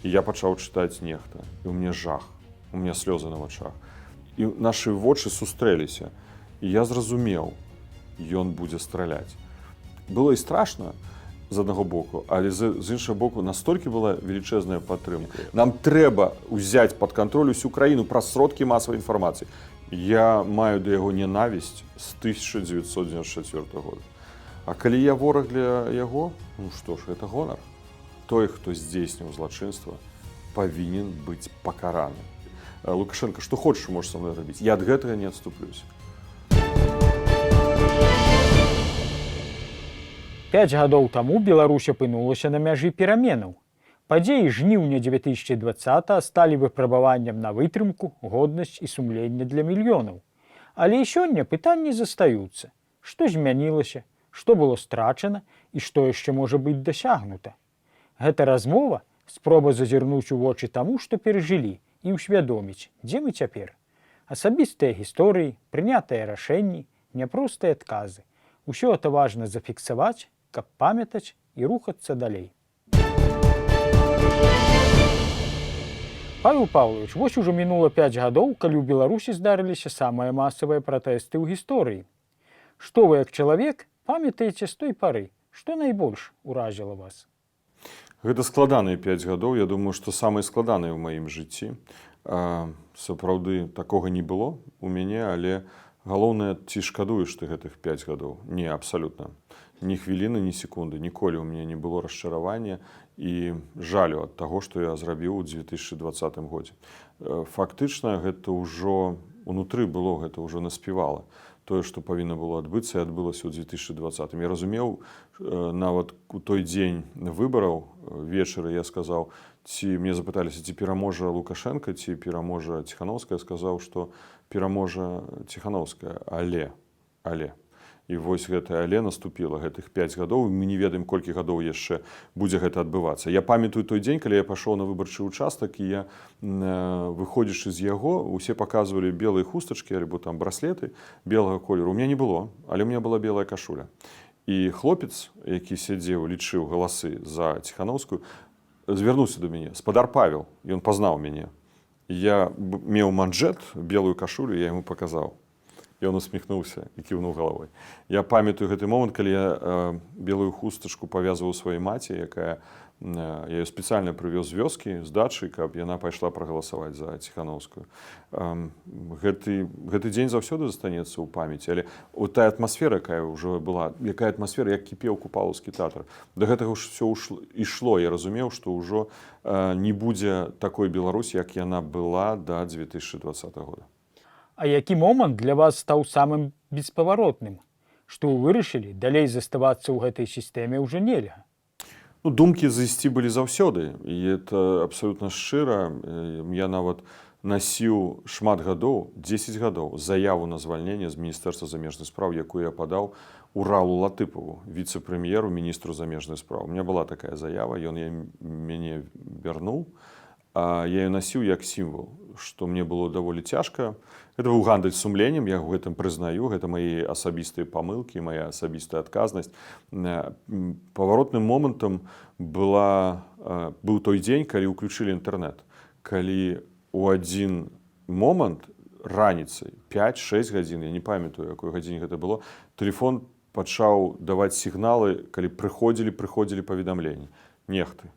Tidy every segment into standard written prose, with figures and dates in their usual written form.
І я пачаў чытаць «Нехта», і у мне жах, у меня слёзы на вачах. І нашы вочы сустрэліся. І я зразумеў: ён будзе страляць. Было і страшна з аднаго боку, але з іншага боку настолькі была велічэзная падтрымка. Нам трэба ўзяць пад кантроль усю краіну праз сродкі масавай інфармацыі. Я маю да яго ненавісць з 1994 года. А калі я вораг для яго, ну што ж, гэта гонар. Той, хто здзейсніў злачынства, павінен быць пакараны. Лукашэнка, што хочаш, можаш са мной рабіць. Я ад гэтага не адступлюсь. 5 гадоў таму Беларусь апынулася на мяжы пераменаў. Падзеі жніўня 2020 сталі выпрабаваннем на вытрымку, годнасць і сумленне для мільёнаў. Але і сёння пытанні застаюцца: што змянілася, што было страчана і што яшчэ можа быць дасягнута? Гэта размова — спроба зазірнуць у вочы таму, што перажылі, і ўсвядоміць, дзе мы цяпер. Асабістыя гісторыі, прынятыя рашэнні, няпростыя адказы. Усё это важна зафіксаваць, каб памятаць і рухацца далей. Павел Паўлавіч, вось ужо мінула 5 гадоў, калі ў Беларусі здарыліся самыя масавыя пратэсты ў гісторыі. Што вы як чалавек памятаеце з той пары? Што найбольш уразіла вас? Гэта складаныя 5 гадоў, я думаю, што самыя складаныя ў маім жыцці. Сапраўды такога не было у мяне, але галоўнае, ці шкадуеш ты гэтых 5 гадоў? Не, абсалютна. Ні хвіліны, ні секунды, ніколі ў мяне не было расчаравання і жалю ад таго, што я зрабіў у 2020 годзе. Фактычна гэта ўжо унутры было, гэта ўжо наспявала. Тое, што павінна было адбыцца, і адбылася ў 2020. Я разумеў, нават у той дзень выбараў вечары я сказаў, ці мне запыталіся, ці пераможа Лукашэнка, ці пераможа Ціханоўская, сказаў, што пераможа Ціханоўская, але. І вось гэта але наступіла гэтых 5 гадоў, мы не ведаем, колькі гадоў яшчэ будзе гэта адбывацца. Я памятаю той дзень, калі я пашоў на выбарчы участак, і я, выходзячы з яго, усе паказвалі белыя хустачкі альбо там браслеты белага колеру. У меня не было, але у меня была белая кашуля. І хлопец, які сядзеў, лічыў галасы за Ціханоўскую, звярнуўся да мяне: «Спадар Павел», ён пазнаў мяне. Я меў манжет, белую кашулю, я яму паказаў. Ён усміхнуўся і кіўнуў галавой. Я памятаю гэты момант, калі я белую хустачку павязваў сваёй маці, якая я ее спецыяльна прывёз з вёскі, з дачы, каб яна пайшла прагаласаваць за Ціханоўскую. Гэты дзень заўсёды застанецца ў памяці, але от тая атмасфера, якая ўжо была, якая атмасфера, як кіпеў Купалаўскі тэатр. Да гэтага ж всё ушло, ішло, я разумеў, што ўжо не будзе такой Беларусі, як яна была да 2020 года. А які момант для вас стаў самым беспаваротным? Што вы вырашылі, далей заставацца ў гэтай сістэме ўжо нельга? Ну, думкі зайсці былі заўсёды, і это абсалютна шчыра. Я нават насіў шмат гадоў, 10 гадоў, заяву на звальненне з міністэрства замежных спраў, якую я падаў Уралу Латыпаву, віцэ-прэм'еру, міністру замежных спраў. У меня была такая заява, ён мяне вярнуў. А я ее насіў як сімвал, што мне было даволі цяжка. Гэта быў гандаль з сумленнем, я ў гэтым прызнаю, гэта мои асабістыя памылкі, моя асабістая адказнасць. Паваротным момантам быў той дзень, калі ўключылі інтэрнэт. Калі у адзін момант раніцай 5-6 гадзін, я не памятаю, якой гадзіне гэта было, телефон пачаў даваць сігналы, калі прыходзілі паведамленні. «Нехты».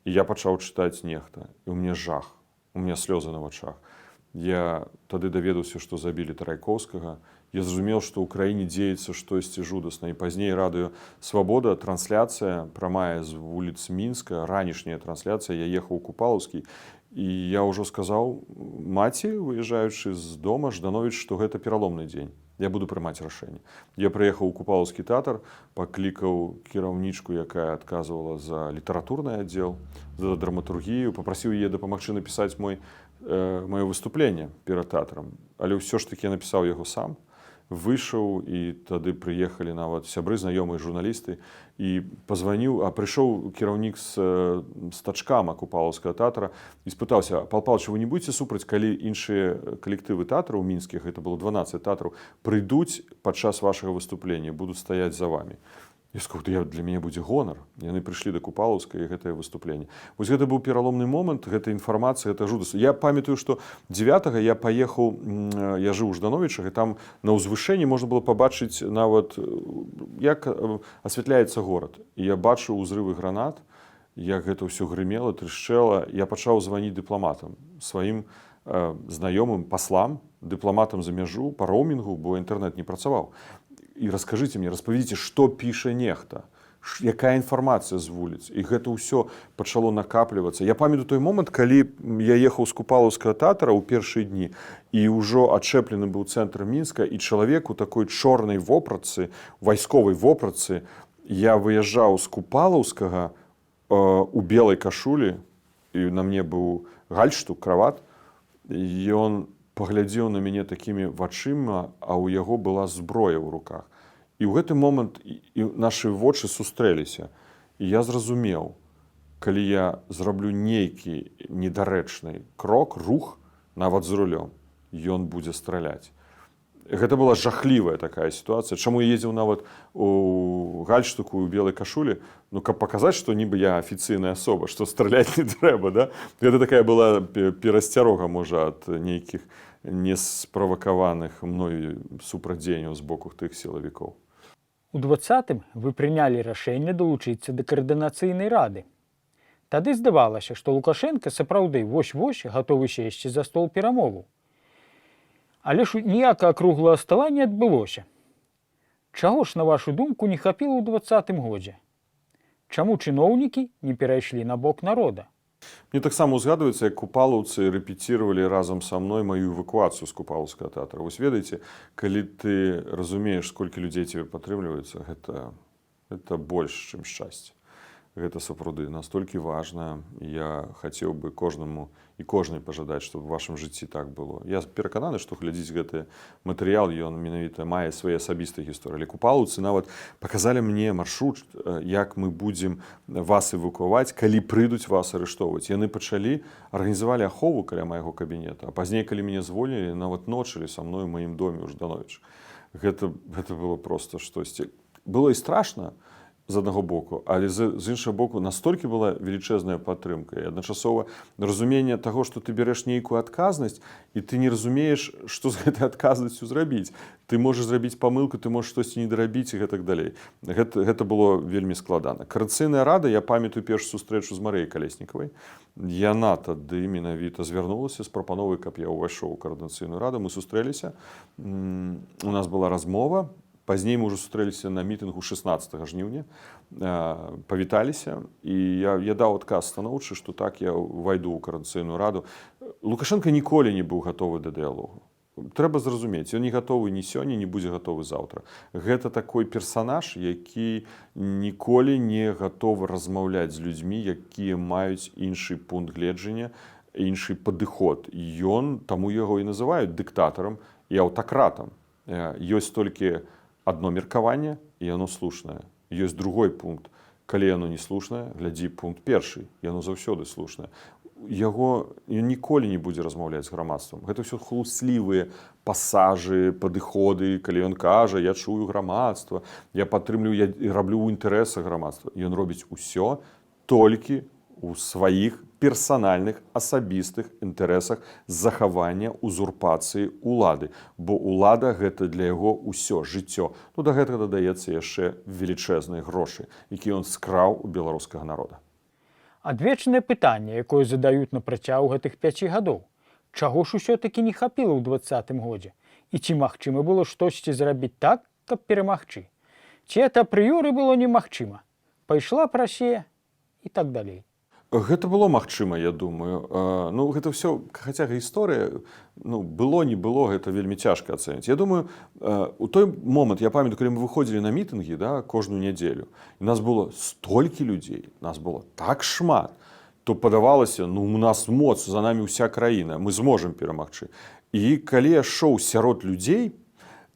І я пачаў чытаць «Нехта», і ў мне жах, у меня слёзы на вачах. Я тады даведаўся, што забілі Тарайкоўскага. Я зразумеў, што ў краіне дзеецца штосьці жудасна. І пазней Радыё Свабода, трансляцыя прамая з вуліц Мінска, ранішняя трансляцыя, я ехаў у Купалаўскі, і я ўжо сказаў маці, выязджаючы з дома, Ждановіч, што гэта пераломны дзень. Я буду прымаць рашэнне. Я прыехаў у Купалаўскі тэатр, паклікаў кіраўнічку, якая адказвала за літаратурны аддзел, за драматургію, папрасіў яе дапамагчы напісаць маё выступленне перад тэатрам. Але ўсё ж такі я напісаў яго сам, выйшаў, і тады прыехалі нават сябры, знаёмыя журналісты, і пазваніў, а прыйшоў кіраўнік з тачкама Купалаўскага тэатра і спытаўся: «Пал Палыч, вы не будете супраць, калі іншыя калектывы тэатраў мінскіх, это было 12 тэатраў, прыйдуць падчас вашага выступлення, будуць стаяць за вами?» Я сказаў: «Да я, для мяне будзе гонар». Яны прыйшлі да Купалаўскай, і гэтае выступленне. Вось гэта быў пераломны момант, гэта інфармацыя, гэта жудас. Я памятаю, што 9 я паехаў, я жыў у Ждановічах, і там на ўзвышэнні можна было пабачыць нават, як асвятляецца горад. І я бачыў узрывы гранат, як гэта ўсё грымела, трышчэла. Я пачаў званіць дыпламатам, сваім знаёмым паслам, дыпламатам за мяжу па роумінгу, бо інтэрнэт не працаваў. І раскажыце мне, распавядзіце, што піша нехта, якая інфармацыя з вуліц. І гэта ўсё пачало накаплівацца. Я памятаю той момант, калі я ехаў з Купалаўскага тэатра ў першыя дні, і ўжо адчэплены быў цэнтр Мінска, і чалавек у такой чорнай вопратцы, вайсковай вопратцы, я выязджаў з Купалаўскага у белай кашулі, і на мне быў гальштук, крават, і ён паглядзеў на мяне такімі вачыма, а ў яго была зброя ў руках. І ў гэты момант і нашы вочы сустрэліся. І я зразумеў, калі я зраблю нейкі недарэчны крок, рух, нават за рулём, ён будзе страляць. Гэта была жахлівая такая сітуацыя. Чаму я ездзіў нават у гальштуку, у белай кашулі? Ну, каб паказаць, што нібы я афіцыйная асоба, што страляць не трэба, да? Гэта такая была перасцярога, можа, ад нейкіх несправакаваных мною супрацьдзеянняў з боку тых сілавікоў. У 20-м вы прынялі рашэнне далучыцца да Каардынацыйнай рады. Тады здавалася, што Лукашэнка сапраўды вось-вось гатовы сесці за стол перамоваў. Але ж ніякага круглага стала не адбылося. Чаго ж, на вашу думку, не хапіла ў 20-м годзе? Чаму чыноўнікі не перайшлі на бок народа? Мне таксама ўзгадваецца, як купалаўцы рэпеціравалі разам са мной маю эвакуацыю з Купалаўскага тэатра. Вось ведаеце, калі ты разумееш, колькі людзей цябе падтрымліваюцца, гэта больш, чым шчасце. Гэта сапраўды настолькі важна. Я хацеў бы кожнаму і кожнай пажадаць, чтобы в вашым жыцці так было. Я перакананы, што глядзіць гэты матэрыял, ён менавіта мае свае асабістыя гісторыі. Але купалаўцы нават паказалі мне маршрут, як мы будзем вас эвакуаваць, калі прыйдуць вас арыштоўваць. Яны пачалі, арганізавалі ахову каля майго кабінета, а пазней, калі мяне звольнілі, нават ночылі са мной у маім доме ў Жданович. Гэта было просто штосьці. Было і страшна з аднаго боку, але з іншага боку настолькі была велічэзная падтрымка і адначасова разуменне таго, што ты бярэш нейкую адказнасць і ты не разумееш, што з гэтай адказнасцю зрабіць. Ты можаш зрабіць памылку, ты можаш штосьці не дарабіць і гэтак далей. Гэта было вельмі складана. Каардынацыйная рада, я памятаю першую сустрэчу з Марыяй Калеснікавай. Яна тады менавіта звярнулася з прапановай, каб я ўвайшоў у Каардынацыйную раду. Мы сустрэліся, у нас была размова. Пазней мы ўжо сустрэліся на мітынгу 16 жніўня, павіталіся, і я даў адказ станоўчы, што так, я ўвайду ў Каардынацыйную раду. Лукашэнка ніколі не быў гатовы да дыялогу. Трэба зразумець, ён не гатовы ні сёння, не будзе гатовы заўтра. Гэта такой персанаж, які ніколі не гатовы размаўляць з людзьмі, якія маюць іншы пункт гледжання, іншы падыход. Ён, таму яго і называюць дыктатарам і аўтакратам. Ёсць толькі адно меркаванне, і яно слушнае. Ёсць другой пункт. Калі яно не слушнае, глядзі пункт першы, яно заўсёды слушнае. Яго, ён ніколі не будзе размаўляць з грамадствам. Гэта ўсё хлуслівыя пасажы, падыходы, калі ён кажа: «Я чую грамадства, я падтрымлю, я раблю ў інтарэсах грамадства». Ён робіць усё толькі у сваіх персанальных, асабістых інтарэсах захавання узурпацыі улады, бо улада — гэта для яго ўсё жыццё. Ну, да гэтага дадаецца яшчэ велічэзныя грошы, якія ён скраў у беларускага народа. Адвечнае пытанне, якое задаюць на працягу гэтых 5 гадоў. Чаго ж усё-такі не хапіла ў 20-м годзе? І ці магчыма было штосьці зрабіць так, каб перамагчы? Ці это апрыёры было немагчыма? Пайшла б Расія і так далей. Гэта было магчыма, я думаю. Ну, гэта ўсё, хаця гісторыя, ну, было, не было, гэта вельмі цяжка ацэніць. Я думаю, у той момант, я памятаю, калі мы выходзілі на мітынгі, да, кожную нядзелю, і нас было столькі людзей, нас было так шмат, то падавалася, ну, у нас моц, за намі ўся краіна, мы зможам перамагчы. І калі я шоў сярод людзей,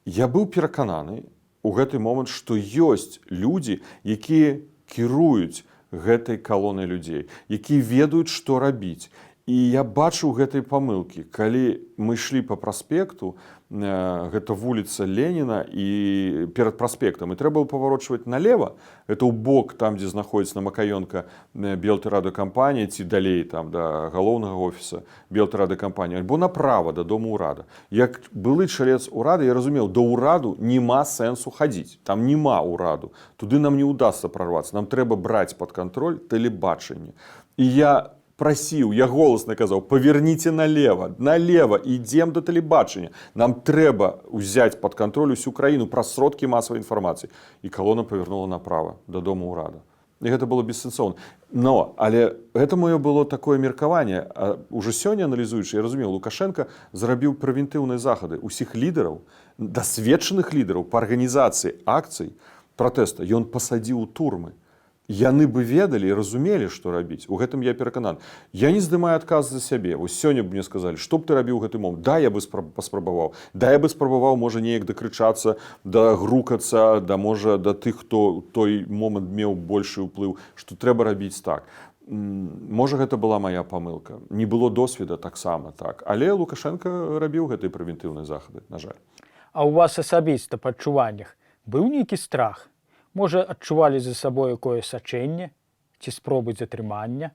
я быў перакананы у гэты момант, што ёсць людзі, якія кіруюць гэтай калонай людзей, якія ведаюць, што рабіць. І я бачыў гэтай памылкі, калі мы ішлі по праспекту, гэта вуліца Леніна, і перад праспектам і трэба было паварочваць налево, это ў бок там, дзе знаходзіцца на Макаёнка Белтэрадыёкампанія, ці далей там да галоўнага офіса Белтэрадыёкампаніі, альбо направа да дому ўрада. Як былы чалец урада, я разумеў: да ўраду няма сэнсу хадзіць, там няма ўраду, туды нам не ўдасца прорвацца, нам трэба браць пад кантроль тэлебачанне. І я прасіў, я голасна казаў: «Паверніце налево, налево, ідзем да тэлебачання, нам трэба ўзяць пад кантроль усю краіну праз сродкі масавай інфармацыі». І калона павярнула направа да дому ўрада. І гэта было бессэнсоўна. Но але гэта маё было такое меркаванне. А уже сёння, аналізуючы, я разумеў: Лукашэнка зрабіў прэвентыўныя захады. Усіх лідараў, дасведчаных лідараў па арганізацыі акцый пратэста ён пасадзіў у турмы. Яны бы ведалі і разумелі, што рабіць. У гэтым я пераканан. Я не здымаю адказ за сябе. Вось сёння б мне сказалі, што б ты рабіў гэты момант, да, я бы паспрабаваў, да, я бы спрабаваў, можа, неяк дакрычацца, дагрукацца да, можа, да тых, хто той момант меў большы ўплыў, што трэба рабіць так. Можа, гэта была моя памылка, не было досведа таксама, так. Але Лукашэнка рабіў гэтыя прэвентыўныя захады, на жаль. А у вас асабіста па адчуваннях быў нейкі страх? Можа, адчувалі за сабой якое сачэнне ці спробы затрымання?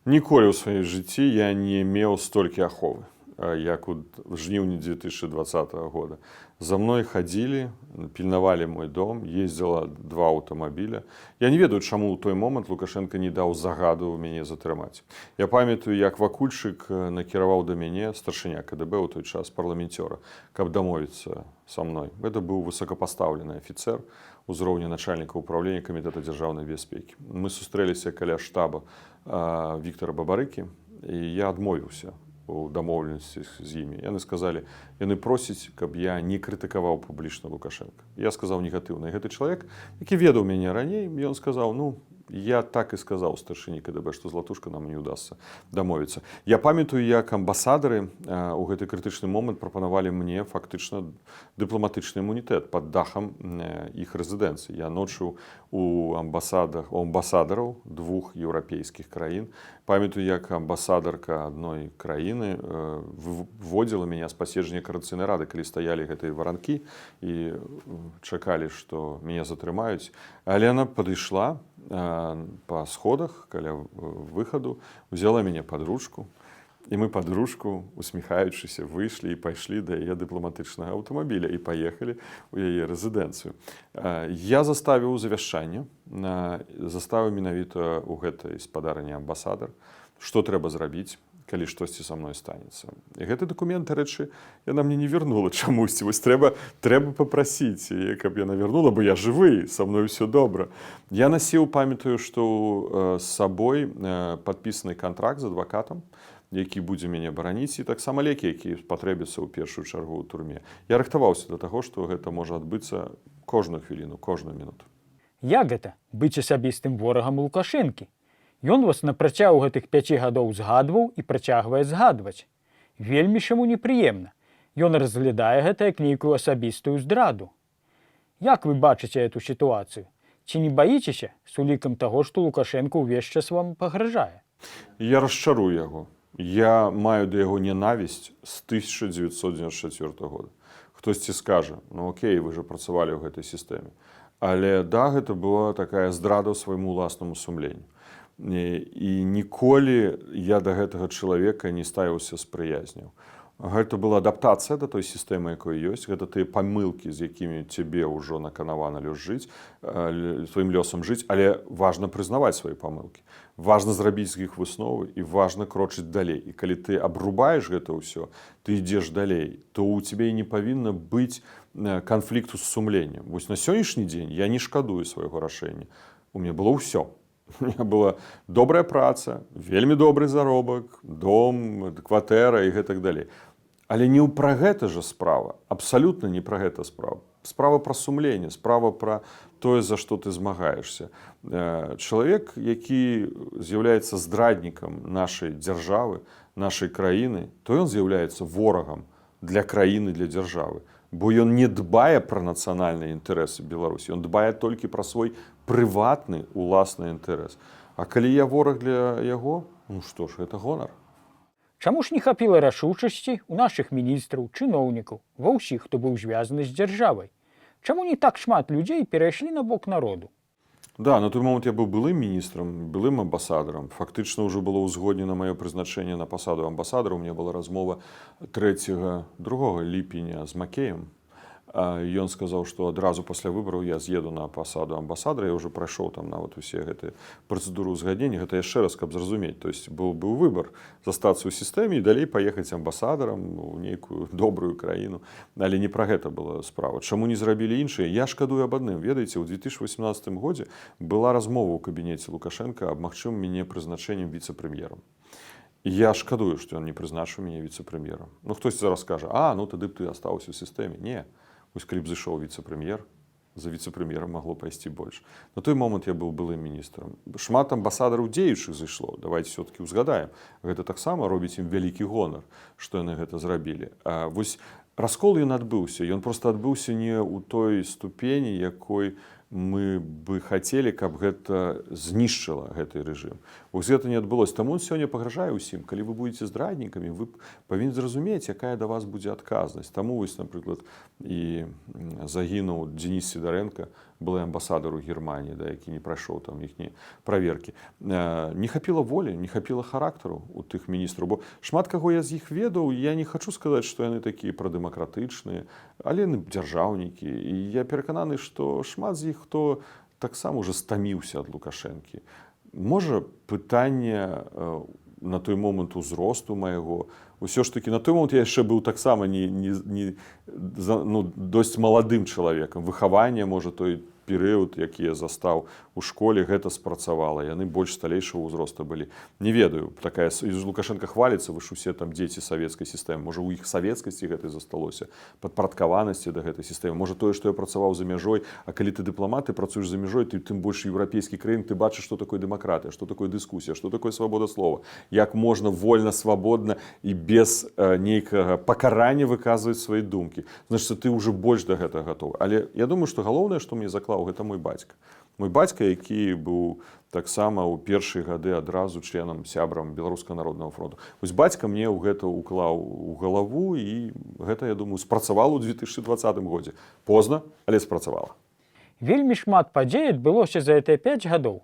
Ніколі ў сваёй жыцці я не меў столькі аховы, як у жніўні 2020 года. За мной хадзілі, пільнавалі мой дом, ездзіла два аўтамабіля. Я не ведаю, чаму ў той момант Лукашэнка не даў загаду мяне затрымаць. Я памятаю, як Вакульчык накіраваў да мяне, старшыня КДБ ў той час, парламенцёра, каб дамовіцца са мной. Гэта быў высокапастаўлены афіцер узроўня начальніка ўпраўлення камітэта дзяржаўнай бяспекі. Мы сустрэліся каля штаба Віктора Бабарыкі, і я адмовіўся у дамоўленасці з імі. Яны сказалі, яны просяць, каб я не крытыкаваў публічна Лукашэнка. Я сказаў негатыўна. І гэты чалавек, які ведаў мяне раней, ён сказаў: «Ну, я так і сказаў старшыні КДБ, што з Латушка нам не ўдасца дамовіцца». Я памятаю, як амбасадары у гэты крытычны момант прапанавалі мне фактычна дыпламатычны імунітэт пад дахам іх рэзідэнцыі. Я ночыў у амбасадах, у амбасадараў двух еўрапейскіх краін. Памятаю, як амбасадарка адной краіны выводзіла мяне з паседжання Каардынацыйнай рады, калі стаялі гэтыя варанкі і чакалі, што мяне затрымаюць. Але яна падышла па сходах каля выхаду, узяла мяне пад ручку, і мы пад ручку, усміхаючыся, выйшлі і пайшлі да яе дыпламатычнага аўтамабіля і паехалі ў яе рэзідэнцыю. Я заставіў завяшчанне, заставіў менавіта ў гэтай спадарыні амбасадар, што трэба зрабіць, калі штосьці са мной станецца. І гэты дакумент, дарэчы, яна мне не вернула чамусьці. Вось трэба папрасіць яе, каб яна вернула, бо я жывы, са мной ўсё добра. Я насіў, памятаю, што з сабой падпісаны кантракт з адвакатам, які будзе мяне бараніць, і таксама лекі, якія спатрэбяцца ў першую чаргу ў турме. Я рыхтаваўся да таго, што гэта можа адбыцца кожную хвіліну, кожную мінуту. Як гэта быць асабістым ворагам Лукашэнкі? Ён вас на працягу гэтых 5 гадоў згадваў і працягвае згадваць. Вельмі ж яму непрыемна. Ён разглядае гэта як нейкую асабістую здраду. Як вы бачыце эту сітуацыю? Ці не баіцеся з улікам таго, што Лукашэнка ўвесь час вам пагражае? Я расчарую яго. Я маю да яго ненавісць з 1994 года. Хтосьці скажа: «Ну окей, вы же працавалі ў гэтай сістэме». Але да, гэта была такая здрада свайму ўласнаму сумленню. І ніколі я да гэтага чалавека не ставіўся з прыязняў. Гэта была адаптацыя да той сістэмы, якой ёсць, гэта тыя памылкі, з якімі цябе ўжо наканавана лёс жыць, сваім лёсам жыць, але важна прызнаваць свае памылкі. Важна зрабіць з іх высновы і важна крочыць далей. І калі ты абрубаеш гэта ўсё, ты ідзеш далей, то ў цябе і не павінна быць канфлікту з сумленнем. Вось на сённяшні дзень я не шкадую свайго рашэння. У мяне было ўсё. У меня была добрая праца, вельмі добры заробак, дом, кватэра і гэтак далей. Але не пра гэта жа справа, абсалютна не пра гэта справа. Справа пра сумленне, справа пра тое, за што ты змагаешся. Чалавек, які з'яўляецца здраднікам нашай дзяржавы, нашай краіны, то ён з'яўляецца ворагам для краіны, для дзяржавы. Бо ён не дбае пра нацыянальныя інтарэсы Беларусі, ён дбае толькі пра свой прыватны уласны інтарэс. А калі я вораг для яго, ну што ж, гэта гонар. Чаму ж не хапіла рашучасці у нашых міністраў, чыноўнікаў, ва ўсіх, хто быў звязаны з дзяржавай? Чаму не так шмат людзей перайшлі на бок народу? Да, на той момант я быў былым міністрам, былым амбасадарам. Фактычна ўжо было ўзгоднена маё прызначэнне на пасаду амбасадара. У меня была размова 3, 2 ліпеня з Макеем. Ён сказаў, што адразу пасля выбараў я з'еду на пасаду амбасадара. Я ўжо прайшоў там нават усе гэтыя працэдуры ўзгаднення. Гэта яшчэ раз, каб зразумець. То есть быў выбар застацца ў сістэме і далей паехаць амбасадарам у нейкую добрую краіну. Але не пра гэта была справа. Чаму не зрабілі іншыя? Я шкадую аб адным. Ведаеце, у 2018 годзе была размова ў кабінеце Лукашэнка аб магчымым мяне прызначэннем віцэ-прэм'ерам. Я шкадую, што ён не прызначыў мяне віцэ-прэм'ерам. Ну, хтось зараз скажа: «А, ну тады б ты астаўся ў сістэме». Не. Вось калі б зышоў віцэ-прэм'ер, за віцэ-прэм'ерам магло пайсці больш. На той момант я быў былым міністрам. Шмат амбасадараў дзеючых зышло. Давайте все-таки узгадаем. Гэта таксама робіць ім вялікі гонар, што яны гэта зрабілі. А вось раскол, ён адбыўся. Ён просто адбыўся не ў той ступені, якой мы бы хацелі, каб гэта знішчыла гэты рэжым. Вось гэта не адбылось. Таму он сёння пагражае ўсім: калі вы будете здраднікамі, вы павінны зразумець, якая да вас будзе адказнасць. Таму вось, напрыклад, і загінуў Денис Сидаренко, былы амбасадар у Германіі, да, які не прайшоў там іхнія праверкі. Не хапіла волі, не хапіла характару у тых міністраў, бо шмат каго я з іх ведаў, я не хачу сказаць, што яны такія прадэмакратычныя, але яны дзяржаўнікі. І я перакананы, што шмат з іх хто таксама уже стаміўся ад Лукашэнкі. Можа, пытанне на той момант узросту майго. Ўсё ж таки на той момант я яшчэ быў таксама не ну, досць маладым чалавекам. Выхаванне, можа, той перыяд, які я застаў у школе, гэта спрацавала. Яны больш сталейшага ўзроста былі. Не ведаю, такая Лукашенко хваліцца: «Вы ж усе там дзеці савецкай сістэмы». Можа, у іх савецкасці гэтай засталося, падпарадкаванасці да гэтай сістэмы. Можа, тое, што я працаваў за мяжой, а калі ты дыпламат, ты працуеш за мяжой, ты тым больш еўрапейскі краін, ты бачыш, што такое дэмакратыя, што такое дыскусія, што такое свабода слова, як можна вольна, свабодна і без нейкага пакарання выказваць свае думкі. Значит, ты ўжо больш да гэтага гатовы. Але я думаю, што галоўнае, што мне заклаў, гэта мой бацька. Мой бацька, які быў таксама ў першыя гады адразу членам, сябрам Беларускага народнага фронту. Вось бацька мне ў гэта ўклаў у галаву, і гэта, я думаю, спрацавала ў 2020 годзе. Позна, але спрацавала. Вельмі шмат падзей адбылося за гэтыя 5 гадоў.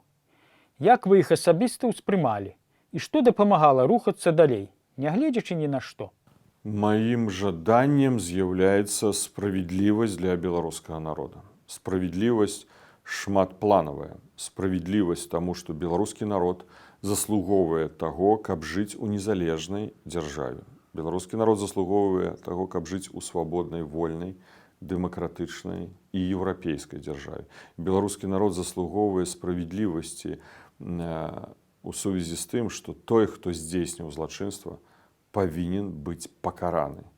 Як вы іх асабіста ўспрымалі і што дапамагала рухацца далей, нягледзячы ні на што? Маім жаданнем з'яўляецца справядлівасць для беларускага народа. Справядлівасць шматпланавая. Справядлівасць таму, што беларускі народ заслугоўвае таго, каб жыць у незалежнай дзяржаве. Беларускі народ заслугоўвае таго, каб жыць у свабоднай, вольнай, дэмакратычнай і еўрапейскай дзяржаве. Беларускі народ заслугоўвае справядлівасці у сувязі з тым, што той, хто здзейсніў злачынства, павінен быць пакараны.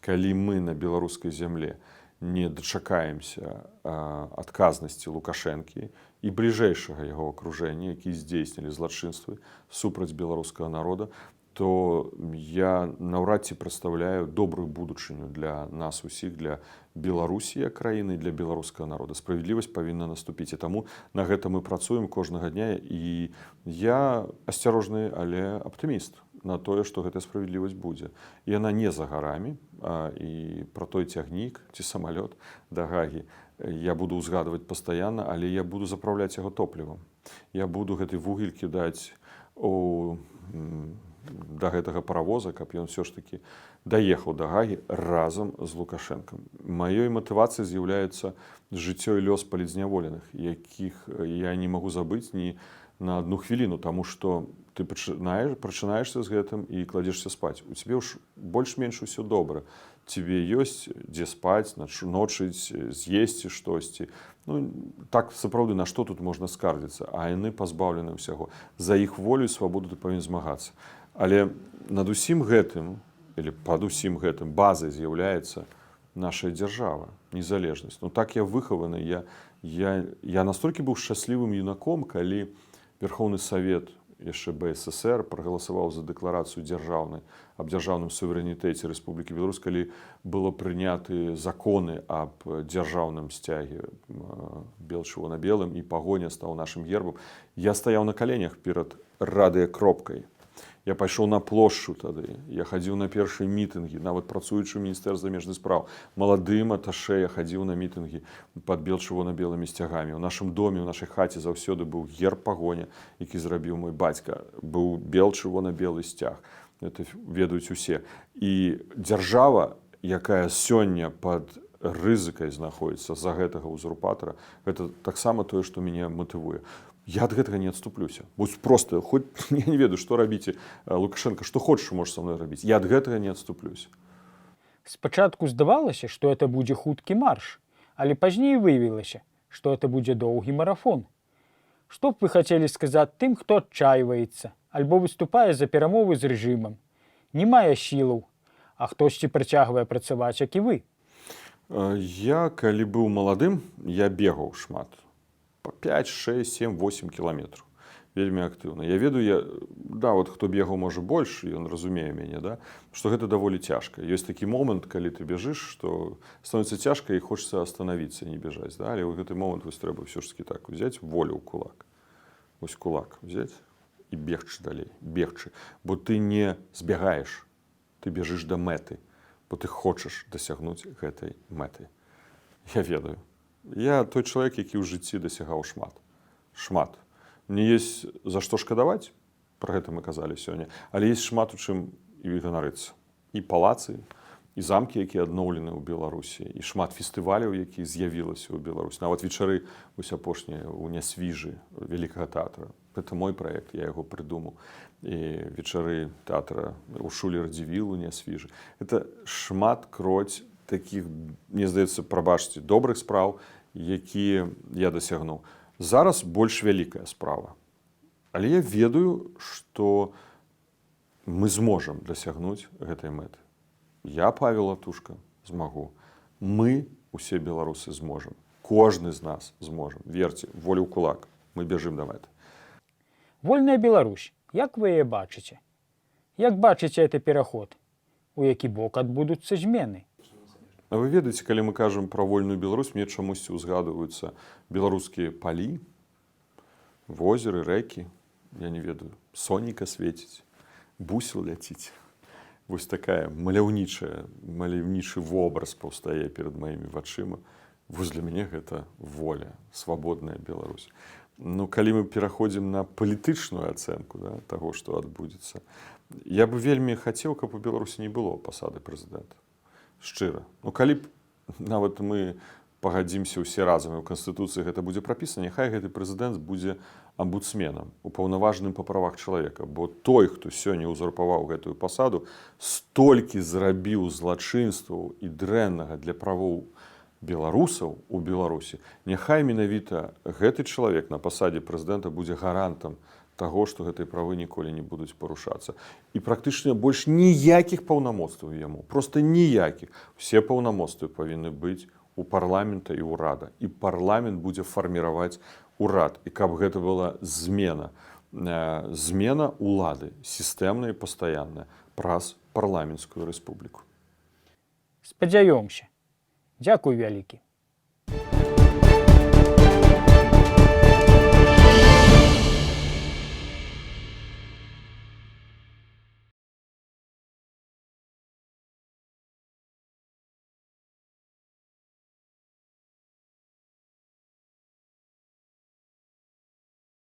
Калі мы на беларускай зямле не дачакаемся адказнасці Лукашэнкі і бліжэйшага яго акружэння, які здзейснілі злачынствы супраць беларускага народа, то я наўрад ці прадстаўляю добрую будучыню для нас усіх, для Беларусі як краіны, для беларускага народа. Справядлівасць павінна наступіць, і таму на гэта мы працуем кожнага дня. І я асцярожны, але аптыміст на тое, што гэтая справядлівасць будзе. І яна не за гарамі. І пра той цягнік ці самалёт да Гагі я буду ўзгадваць пастаянна, але я буду запраўляць яго топлівам. Я буду гэты вугель кідаць да гэтага паравоза, каб ён ўсё ж такі даехаў да Гагі разам з Лукашэнкам. Маёй матывацыяй з'яўляецца жыццё і лёс палітзняволеных, якіх я не магу забыць ні на одну хвіліну, таму што ты прачынаешся з гэтым і кладзешся спаць. У цябе ўж больш-менш усё добра. Тебе ёсць дзе спаць, ночыць, з'есці штосьці. Ну, так, сапраўды, на што тут можна скардзіцца? А яны пазбаўлены ўсяго. За іх волю і свабоду ты павінен змагацца. Але над усім гэтым или пад усім гэтым базай з'яўляецца наша дзяржава, незалежнасць. Ну, так я выхаваны, я настолькі быў шчаслівым юнаком, калі Верховны Савет яшчэ БССР прагаласаваў за дэкларацыю дзяржаўнай аб дзяржаўным суверэнітэце Рэспублікі Беларусь, калі было прыняты законы аб дзяржаўным сцяге бел чырвона-белым і Пагоня стаў нашым гербам. Я стаяў на каленях перад радыёкропкай. Я пайшоў на плошчу тады, я хадзіў на першыя мітынгі, нават працуючы ў міністэрстве замежных спраў. Маладым аташэ я хадзіў на мітынгі пад бел-чырвона-белымі сцягамі. У нашым доме, у нашай хаце заўсёды быў герб Пагоня, які зрабіў мой бацька, быў бел-чырвона-белы сцяг. Это ведаюць усе. І дзяржава, якая сёння пад рызыкай знаходзіцца з-за гэтага узурпатара, гэта таксама тое, што мяне матывуе. Я ад гэтага не адступлюся. Вось просто хоць я не ведаю, што рабіце, Лукашенко, што хочаш можаш са мной рабіць. Я ад гэтага не адступлюся. Спачатку здавалася, што это будзе хуткі марш, але пазней выявілася, што это будзе доўгі марафон. Што б вы хацелі сказаць тым, хто адчайваецца альбо выступае за перамовы з рэжымам, не мае сілаў, а хтосьці працягвае працаваць, як і вы? Я, калі быў маладым, я бегаў шмат. Па 5, 6, 7, 8 кіламетраў. Вельмі актыўна. Я ведаю, да, вот хто бегаў, можа, больш, ён разумее мяне, да, што гэта даволі цяжка. Ёсць такі момант, калі ты бяжыш, што становіцца цяжка і хочацца остановиться, не бежаць. Да? Але ў гэты момант вось трэба ўсё ж таки так взять волю ў кулак. Вось кулак взять і бегчы далей, бегчы. Бо ты не збягаеш, ты бяжыш да мэты, бо ты хочаш дасягнуць гэтай мэты. Я ведаю. Я той чалавек, які ў жыцці дасягаў шмат. Шмат. Мне есть за што шкадаваць, пра гэта мы казалі сёння, але есть шмат у чым і ганарыцца. І палацы, і замкі, якія адноўлены ў Беларусі, і шмат фестываляў, які з'явілася ў Беларусі. Нават вечары вось апошнія ў Нясвіжы вялікага тэатра. Это мой праект, я яго прыдумаў. І вечары тэатра Уршулі Радзівіл у Нясвіжы. Это шмат кроць такіх, мне здаецца, прабачце, добрых спраў, якія я дасягнуў. Зараз больш вялікая справа. Але я ведаю, што мы зможам дасягнуць гэтай мэты. Я, Павел Латушка, змагу. Мы, усе беларусы, зможам. Кожны з нас зможам. Верце, волю ў кулак. Мы бяжым да мэты. Вольная Беларусь, як вы яе бачыце? Як бачыце это пераход? У які бок адбудуцца змены? А вы ведаеце, калі мы кажам пра вольную Беларусь, мне чамусьці ўзгадваюцца беларускія палі, возеры, рэкі, я не ведаю, сонейка свеціць, бусел ляціць. Вось такая маляўнічы вобраз паўстае перад маімі вачыма. Вось для мяне гэта воля, свабодная Беларусь. Ну, калі мы пераходзім на палітычную ацэнку, да, таго, што адбудзецца, я бы вельмі хацеў, каб у Беларусі не было пасады прэзідэнта. Шчыра. Ну, калі б нават мы пагадзімся ўсе разам і ў канстытуцыі гэта будзе прапісана, няхай гэты прэзідэнт будзе амбудсменам, упаўнаважаным па правах чалавека, бо той, хто сёння ўзурпаваў гэтую пасаду, столькі зрабіў злачынстваў і дрэннага для правоў беларусаў у Беларусі, няхай менавіта гэты чалавек на пасадзе прэзідэнта будзе гарантам таго, што гэтыя правы ніколі не будуць парушацца. І практычна больш ніякіх паўнамоцтваў яму, просто ніякіх. Усе паўнамоцтвы павінны быць у парламента і ўрада. І парламент будзе фарміраваць урад. І каб гэта была змена, змена улады, сістэмная і пастаянная, праз парламенцкую рэспубліку. Спадзяёмся. Дзякуй вялікі.